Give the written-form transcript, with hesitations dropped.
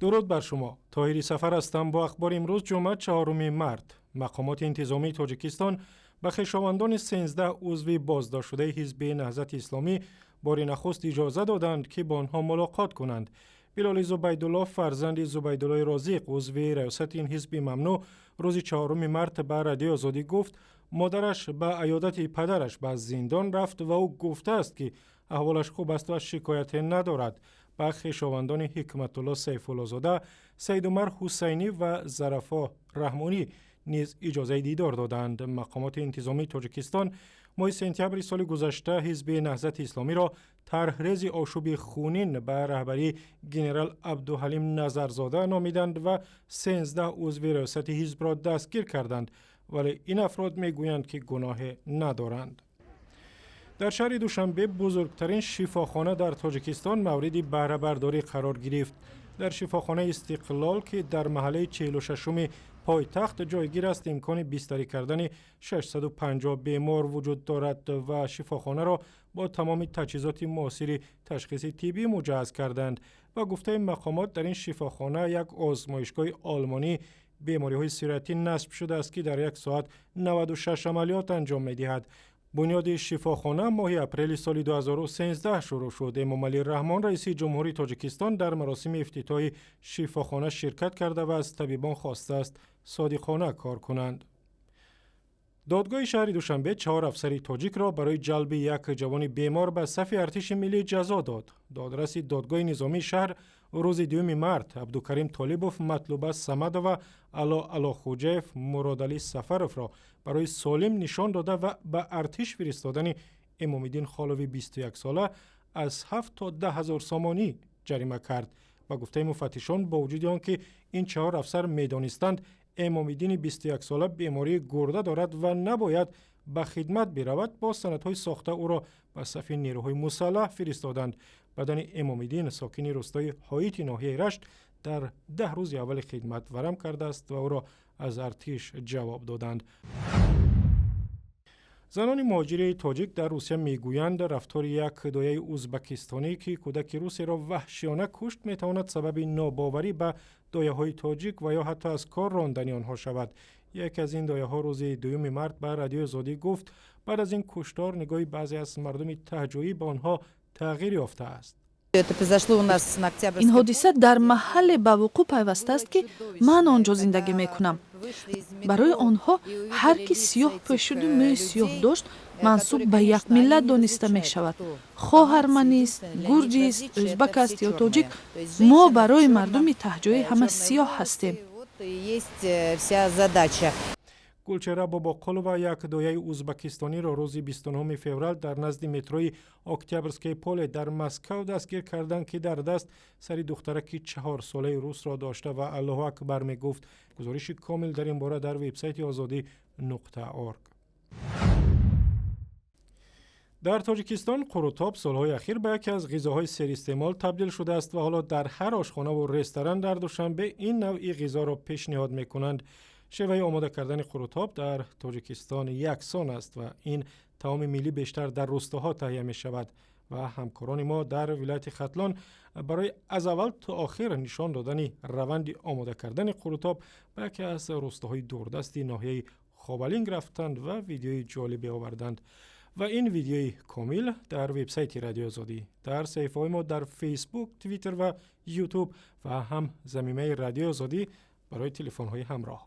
Дуруд бар шумо. Тоҳири Сафар ҳастам бо ахбори имрӯз, ҷумъа, 4 март. Мақомоти интизомии Тоҷикистон ба хешовандони 13 узви боздоштшудаи Ҳизби Наҳзати Исломӣ бори нахуст иҷоза доданд, ки бо онҳо мулоқот кунанд. Билоли Зубайдулло, фарзанди Зубайдуллои Розиқ, узви раёсати ин ҳизби мамнӯъ, рӯзи 4 март ба Радиои Озодӣ гуфт, модараш ба аёдати падараш ба зиндон рафт ва ӯ гуфтааст, ки аҳволаш хуб аст ва шикояте надорад. Ба хешовандони Ҳикматулло Сайфуллозода, Саидумар Ҳусайнӣ ва Зарафо Раҳмонӣ низ иҷозаи дидор доданд. Мақомоти интизомии Тоҷикистон моҳи сентябри соли гузашта Ҳизби Наҳзати Исломиро тарҳрези ошӯби хунин ба раҳбарии генерал Абдуҳалим Назарзода номиданд ва 13 узви раёсати ҳизбро дастгир карданд, вале ин афрод мегӯянд, ки гуноҳе надоранд. Дар шаҳри Душанбе бузургтарин шифохона дар Тоҷикистон мавриди баҳрабардорӣ қарор гирифт. Дар шифохонаи Истиқлол, ки дар маҳаллаи 46-уми пойтахт ҷойгир аст, имкони бистарӣ кардани 650 бемор вуҷуд дорад ва шифохонаро бо тамоми таҷҳизоти муосири ташхиси тиббӣ муҷаҳҳаз карданд. Ба гуфтаи мақомот, дар ин шифохона як озмоишгоҳи олмонӣ бемориҳои сироятӣ насб шудааст, ки дар як соат 96 амалиёт анҷом медиҳад. Бунёди шифохона моҳи апрели соли 2013 шурӯъ шуд. Эмомалӣ Раҳмон, раиси ҷумҳури Тоҷикистон, дар маросими ифтитоҳи шифохона ширкат карда ва аз табибон хостааст, содиқона кор кунанд. Додгоҳи шаҳри Душанбе чаҳор афсари тоҷикро барои ҷалби як ҷавони бемор ба сафи артиши миллӣ ҷазо дод. Додраси додгоҳи низомии шаҳр рӯзи 2 март Абдукарим Толибов, Матлуба Самадова, Ало Алохуҷаев, Муродалӣ Сафаровро барои солим нишон дода ва ба артиш фиристодани Эмомиддин Холови 21-сола аз 7 то 10 ҳазор сомонӣ ҷарима кард. Ба гуфтаи муфаттишон, бо вуҷуди он ки ин чаҳор афсар медонистанд, Эмомиддини 21-сола бемории гурда дорад ва набояд ба хидмат биравад, бо санадҳои сохта ӯро ба сафи нерӯҳои мусаллаҳ фиристоданд. Бадани Эмомиддин, сокини рӯстои Ҳоити ноҳияи Рашт, дар 10 рӯзи аввали хидмат варам кардааст ва ӯро аз артиш ҷавоб доданд. Занони муҳоҷири тоҷик дар Русия мегӯянд, рафтори як дояи узбакистонӣ, ки кӯдаки русеро ваҳшиёна кушт, метавонад сабаби нобоварӣ ба дояҳои тоҷик ва ё ҳатто аз кор рондани онҳо шавад. Яке аз ин дояҳо рӯзи 2 март ба Радиои Озодӣ гуфт, баъд аз ин куштор нигоҳи баъзе аз мардуми таҳҷоӣ ба онҳо тағйир ёфтааст. Ин ҳодиса дар маҳалле ба вуқӯъ пайвастааст, ки ман он ҷо зиндагӣ мекунам. Барои онҳо ҳар ки сиёҳ пӯшиду мӯи сиёҳ дошт, мансуб ба як миллат дониста мешавад, хоҳ арманист, гурҷист, ӯзбак аст ё тоҷик. Мо барои мардуми таҳҷоӣ ҳама сиёҳ ҳастем. Гулчера Бобоқулова як дояи узбакистониро рӯзи 29 феврал дар назди метрои Октябрьское поле дар Москав дастгир карданд, ки дар даст сари духтараки 4-солаи русро дошта ва «Аллоҳу акбар» мегуфт. Гузориши комил дар ин бора дар вебсайти озодӣ.орг. Дар Тоҷикистон қурутоб солҳои ахир ба яке аз ғизоҳои серистеъмол табдил шудааст ва ҳоло дар ҳар ошхонаву ресторан дар Душанбе ин навъи ғизоро пешниҳод мекунанд. Шеваи омода кардани қурутоб дар Тоҷикистон яксон аст ва ин таоми миллӣ бештар дар рӯстоҳо таҳия мешавад ва ҳамкорони мо дар вилояти Хатлон барои аз аввал то охир нишон додани раванди омода кардани қурутоб ба яке аз рӯстоҳои дурдасти ноҳияи Ховалинг рафтанд ва видеои ҷолибе оварданд. Ва ин видеои комил дар вебсайти Радиои Озодӣ, дар саҳифаҳои мо дар Фейсбук, Твиттер ва Ютуб ва ҳам замимаи Радиои Озодӣ барои телефонҳои ҳамроҳ.